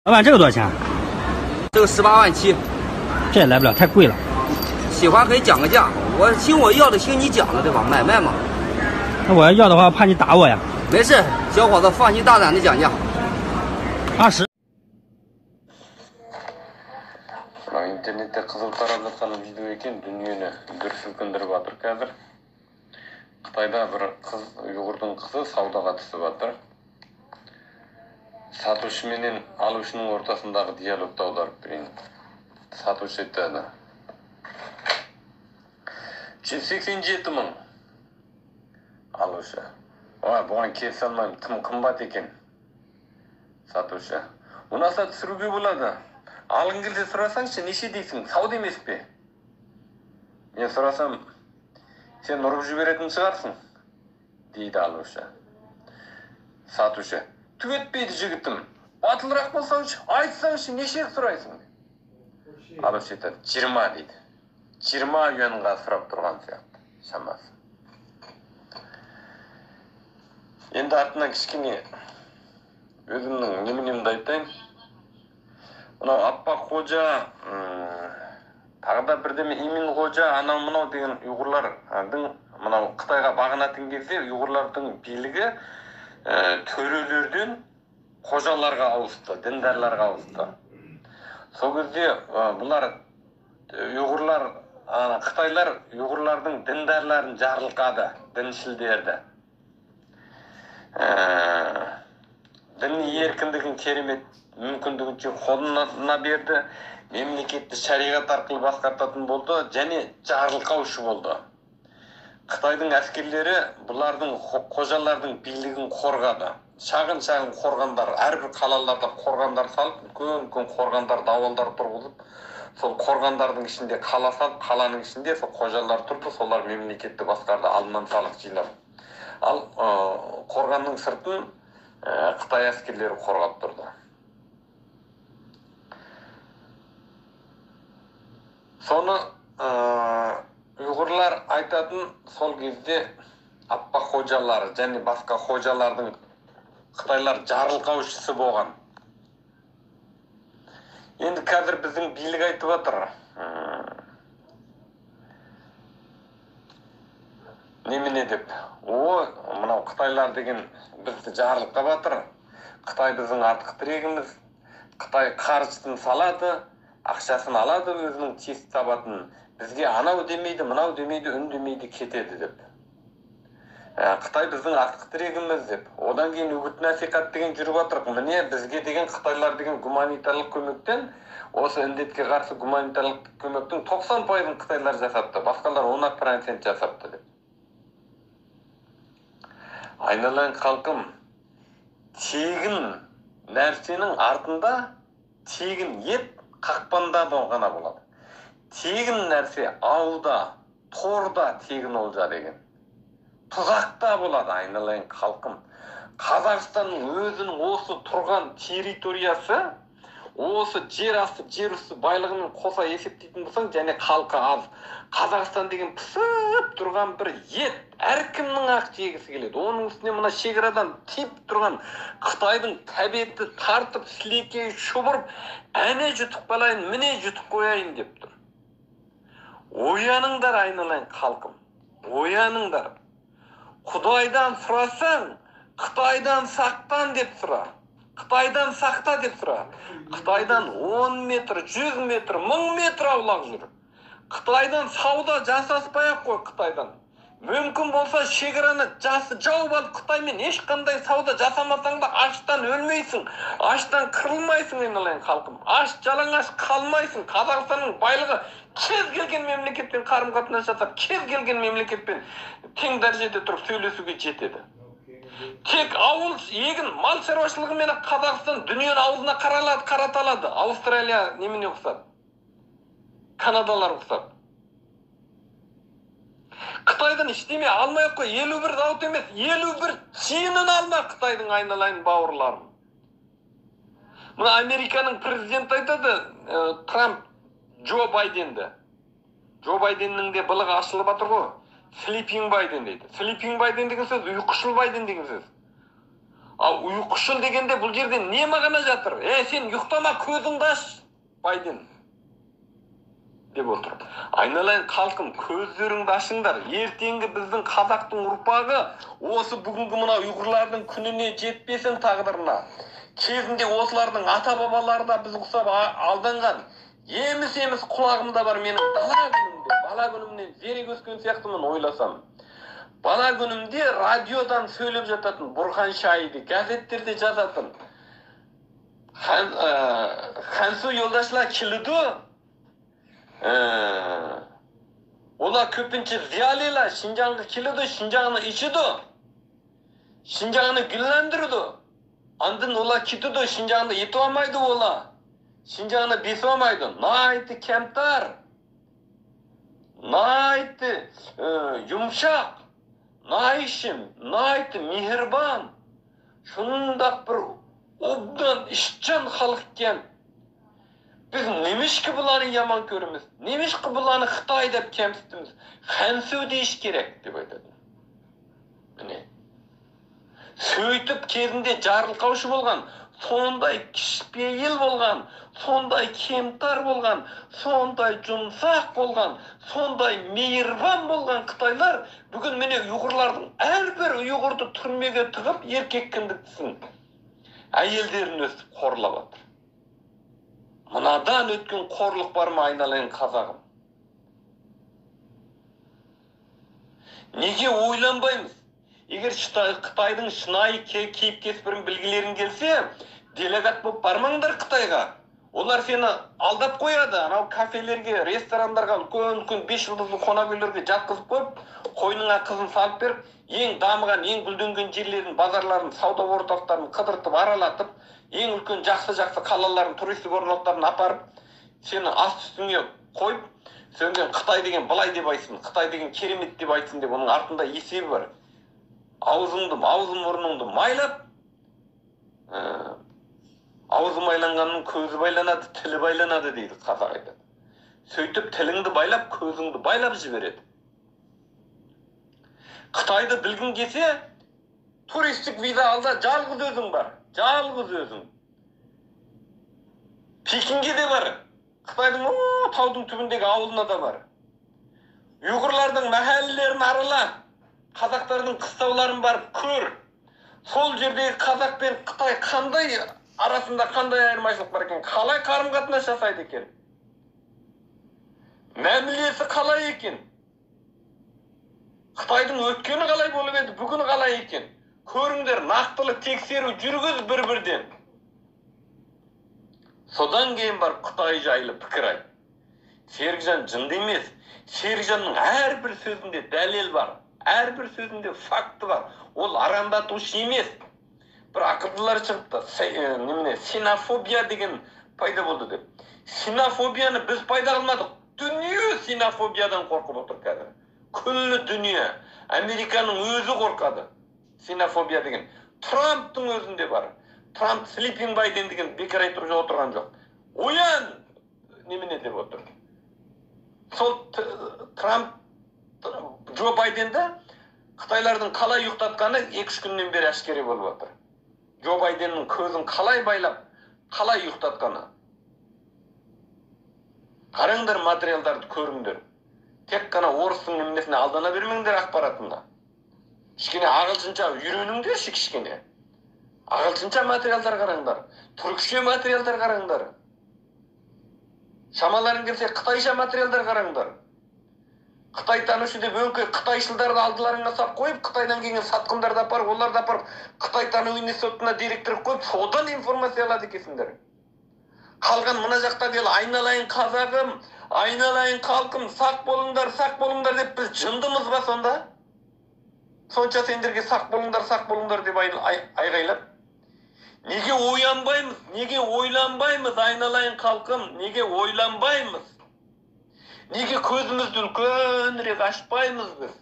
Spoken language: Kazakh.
老板，这个多少钱？这个18万7，这也来不了，太贵了。喜欢可以讲个价，我听我要的，听你讲的，对吧？买卖嘛。那我要要的话，怕你打我呀。没事，小伙子，放心大胆的讲价。20。 Интернетте қызыл тарап жатқан видео екен, дүниені дүр сілкіндіріп жатыр қазір. Қытайда бір қыз, ұйғырдың қызы саудаға түсіп жатыр. Сатушы менен алушының ортасындағы диалогты аударып берейін. Сатушы айтады: 187 мың. Алушы: ой, бұған келісе алмаймын, тым қымбат екен. Сатушы: ұнаса түсіруге болады. Алғың келсе сұрасаңшы, неше дейсің, сауда емес пе? Мен сұрасам, сен ұрып жіберетін шығарсың, дейді алушы. Сатушы: түк етпейді жігітім, батылырақ болсаңшы, айтсаңшы, неше сұрайсың? Алушы айтады: 20 дейді. 20 юанға сұрап тұрған сияқты шамасы. Енді артынан кішкене өзімнің неменемді айтайын. Мынау Аппақ қожа, тағы да бірдеме Имин қожа, анау мынау деген ұйғырлардың, мынау Қытайға бағынатын кезде ұйғырлардың билігі төрелерден қожаларға ауысты, діндарларға ауысты. Сол кезде бұлар ұйғырлар, қытайлар ұйғырлардың діндарларын жарылқады, діншілдерді. Дін еркіндігін керемет мүмкіндігінше қолына берді, мемлекетті шариғат арқылы басқартатын болды және жарылқаушы болды. Қытайдың әскерлері бұлардың қожалардың билігін қорғады. Шағын-шағын қорғандар, әрбір қалаларда қорғандар салып, үлкен-үлкен қорғандар, дауалдар тұрғызып, сол қорғандардың ішінде қала салып, қаланың ішінде сол қожалар тұрды, солар мемлекетті басқарды, алынан салық жинап. Ал қорғанның сыртын Қытай әскерлері қорғап тұрды. Соны ұйғырлар айтатын сол кезде аппақ қожалар және басқа қожалардың қытайлар жарылқаушысы болған. Енді қазір біздің билік айтып отыр. Немене деп? О, мынау қытайлар деген бізді жарылқап жатыр. Қытай біздің артқы тірегіміз. Қытай қаржысын салады, ақшасын алады өзінің тез табатын. Бізге анау демейді, мынау демейді, үндемейді, кетеді деп. Қытай біздің артқы тірегіміз деп. Одан кейін үгіт насихат деген жүріп жатыр. Міне бізге деген қытайлар деген гуманитарлық көмектен, осы індетке қарсы гуманитарлық көмектің 90%-ын қытайлар жасапты, басқалар 10% жасапты деп. Айналайын халқым, тегін нәрсенің артында тегін ет қақпанда ғана болады. Тегін нәрсе ауда, торда тегін олжа деген. Тұзақта болады, айналайын халқым. Қазақстанның өзінің осы тұрған территориясы, осы жер асты, жер үсті байлығымен қоса есептейтін болсаң, және халқы аз. Қазақстан деген пысып тұрған бір ет, әркімнің ақ жегісі келеді. Оның үстіне мына шекарадан тиіп тұрған Қытайдың тәбеті тартып, сілекейі шұбырып, әне жұтып қалайын, міне жұтып қояйын деп тұр. Ояныңдар, айналайын халқым, ояныңдар. Құдайдан сұрасаң, Қытайдан сақтан деп сұра. Қытайдан сақта деп сұра. Қытайдан 10 метр, 100 метр, 1000 метр аулақ жүр. Қытайдан сауда жасаспай ақ қой Қытайдан. Мүмкін болса шекараны жауып алып Қытаймен ешқандай сауда жасамасаң да аштан өлмейсің, аштан қырылмайсың, айналайын халқым. Аш жалаңаш қалмайсың. Қазақстанның байлығы кез келген мемлекетпен қарым-қатынас жасап, кез келген мемлекетпен тең дәрежеде тұрып сөйлесуге жетеді. Тек ауыл егін мал шаруашылығымен Қазақстан дүниені аузына қарата алады. Аустралия немене ұқсап, Канадалар ұқсап. Қытайдан ештеме алмай ақ қой, 51 зауыт емес, 51 тиынын алма Қытайдың, айналайын бауырларым. Мына Американың президенті айтады, Трамп Джо Байденді. Джо Байденнің де былығы ашылып жатыр ғой. Sleeping Байден дейді. Sleeping Байден деген сөз, ұйқышыл Байден деген сөз. Ал ұйқышыл дегенде бұл жерде не мағына жатыр? Сен ұйықтама, көзіңді аш, Байден деп отыр. Айналайын халқым, көздеріңді ашыңдар. Ертеңгі біздің қазақтың ұрпағы осы бүгінгі мына ұйғырлардың күніне жетпесін, тағдырына. Кезінде осылардың ата-бабалары да біз ұқсап алданған. Еміс-еміс құлағымда бар менің бала күнімде, бала күнімнен зерек өскен сияқтымын ойласам. Бала күнімде радиодан сөйлеп жататын Бұрхан Шайди, газеттерде жазатын. Хансу жолдашлар келді. Олар көпінше зиялилар Шинжаңға келеді, Шинжаңны ішеді, Шинжаңны гүллендіреді. Андын олар кетеді, Шинжаңды ете алмайды олар. Шинжаңны бесе алмайды. Найты кемтар, найты yumuşak, найшым, найты мехрибан. Шундақ бір обдан ishchan xalq ekan. Biz nemishki bularni yomon ko'ramiz, nemishki bularni Xitoy deb kamsitamiz, Xansu deyish kerak deb aytadi. Mine. Сөйтіп кезінде жарылқаушы болған, сондай кішіпейіл болған, сондай кемтар болған, сондай жұмсақ болған, сондай мейірбан болған қытайлар бүгін міне ұйғырлардың әрбір ұйғырды түрмеге тығып, еркек кіндіктісін, әйелдерін өстіп қорлап жатыр. Мынадан өткен қорлық бар ма, айналайын қазағым? Неге ойланбаймыз? Егер Қытайдың шынайы кейіп кеспірін білгілерің келсе, делегат болып бармаңдар Қытайға. Олар сені алдап қояды. Анау кафелерге, ресторандарға, үлкен-үлкен 5 жұлдызды қонақ үйлерге жатқызып қойып, қойныңа қызын салып беріп, ең дамыған, ең гүлденген жерлерін, базарларын, сауда орталықтарын қыдыртып, аралатып, ең үлкен жақсы-жақсы қалаларын, туристік орталықтарын апарып, сені аст үстіңе қойып, содан Қытай деген былай деп айтсын, Қытай деген керемет деп айтсын деп, оның артында есебі бар. Аузыңды, аузы мұрныңды майлап, аузы майланғанның көзі байланады, тілі байланады дейді қазақ айтады. Сөйтіп тіліңді байлап, көзіңді байлап жібереді. Қытайды білгің келсе, туристік виза ал да жалғыз өзің бар, жалғыз өзің. Пекинге де бар, Қытайдың таудың түбіндегі ауылына да бар. Ұйғырлардың мәхәллелерін арала, қазақтардың қыстауларын барып көр. Сол жердегі қазақ пен Қытай қандай арасында қандай айырмашылық бар екен, қалай қарым-қатынас жасайды екен, мәмілесі қалай екен, Қытайдың өткені қалай болып еді, бүгіні қалай екен, көріңдер, нақтылы тексеру жүргіз бір-бірден. Содан кейін барып Қытай жайлы пікір айт. Серікжан жынды емес. Серікжанның әрбір сөзінде дәлел бар, әрбір сөзінде факті бар. Ол арандатушы емес. Бір ақылдылар шығыпты, немене, синофобия деген пайда болды деп. Синофобияны біз пайда қылмадық. Дүние синофобиядан қорқып отыр қазір. Күллі дүние. Американың өзі қорқады. Синофобия деген. Трамптың өзінде бар. Трамп Sleeping Байден деген бекер айтып отырған жоқ. Оян немене деп отыр. Сол Трамп Джо Байденді Қытайлардың қалай ұйықтатқаны 2-3 күннен бері әшкере болып отыр. Джо Байденнің көзін қалай байлап, қалай ұйықтатқаны. Қараңдар, материалдарды көріңдер. Тек қана орыстың неменесіне алдана бермеңдер ақпаратына. Кішкене ағылшынша үйреніңдерші кішкене. Ағылшынша материалдар қараңдар, түркше материалдар қараңдар. Шамаларың келсе қытайша материалдар қараңдар. Қытай танушы деп өңкей қытайшылдарды алдыларыңа сап қойып, Қытайдан келген сатқындарды апарып, оларды апарып, Қытай тану институтына директор қойып, содан информация алады екенсіңдер. Қалған мына жақта дел, айналайын қазағым, айналайын халқым, сақ болыңдар, сақ болыңдар деп біз жындымыз ба сонда? Сонша сендерге сақ болыңдар, сақ болыңдар деп айғайлап. Неге оянбаймыз, неге ойланбаймыз, айналайын халқым, неге ойланбаймыз? Неге көзімізді үлкенірек ашпаймыз біз?